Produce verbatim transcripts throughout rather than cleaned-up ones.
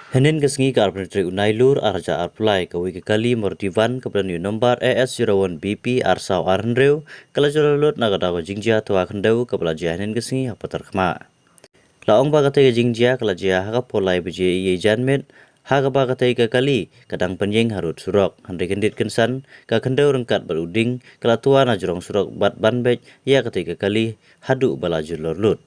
Hynnin ka sngi ka arphew tarik u Nailur arhajar arphew lai, kawei ka kali Maruti van kaba don ïa u nombar A S zero one B P arsaw arhynriew ka la jur lut na ka daw ka jingjia twa khyndew kaba la jia hynnin ka sngi ha Patharkhmah. La ong ba katei ka jingjia ka la jia ha ka por lai baje ïa janmiet, ha kaba katei ka kali ka dang pynïeng harud surok, hynrei kyndit kynsan ka khyndew ryngkat bad u ding ka la twa na jrong surok bad ban beit ïa katei ka kali haduh ba la jur lut.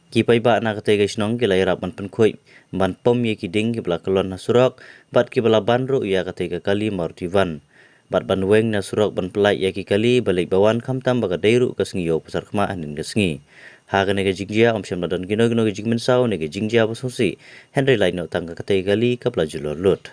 Ki paidbah na katei ka shnong ki la ïarap ban pynkhuid, ban pom ïa ki ding kiba la kyllon ha surok bad kiba la ban ruh ïa katei ka kali Maruti van, bad ban weng na surok ban pyllait ïa ki kali ba leit ba wan, khamtam ba ka dei ruh ka sngi ïew Patharkhmah hynnin ka sngi. Ha kane ka jingjia ym shym la don kino kino ki jingmynsaw ne ki jingjia ba sngewsih, hynrei lait noh tang ka katei ka kali kaba la jur lut.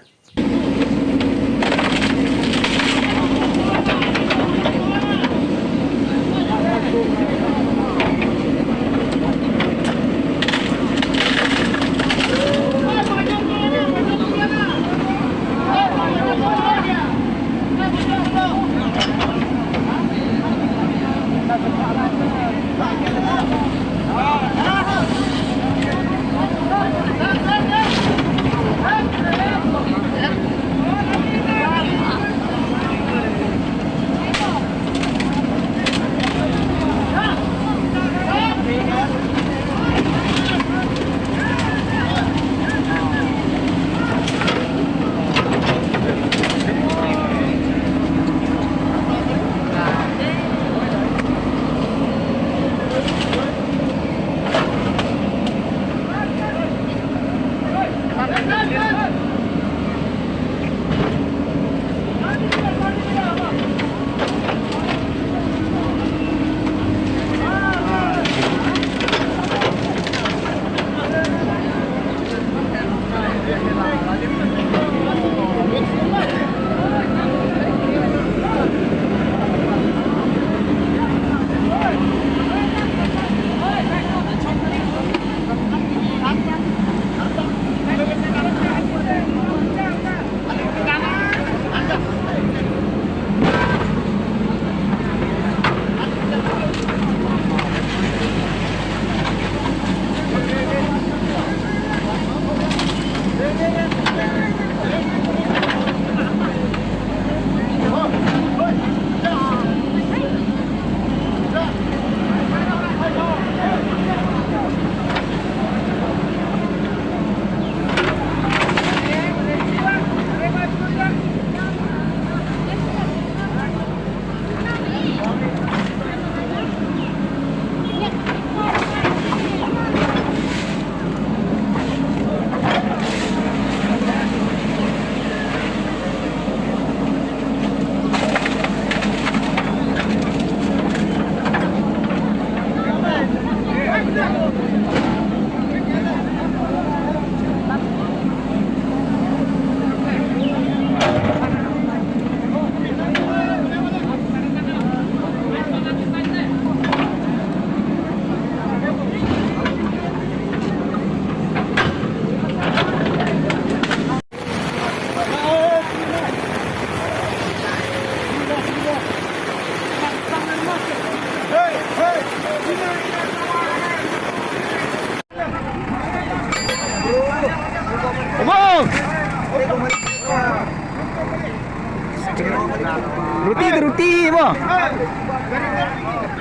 Ruti tu ruti mo.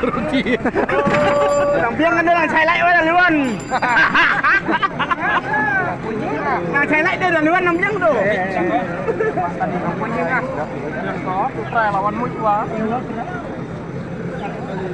Ruti. Nang biang kan nang chai lai wa nang liwan. Nang chai lai de nang liwan nang biang tu. Yang ko tu trai lawan muj wa.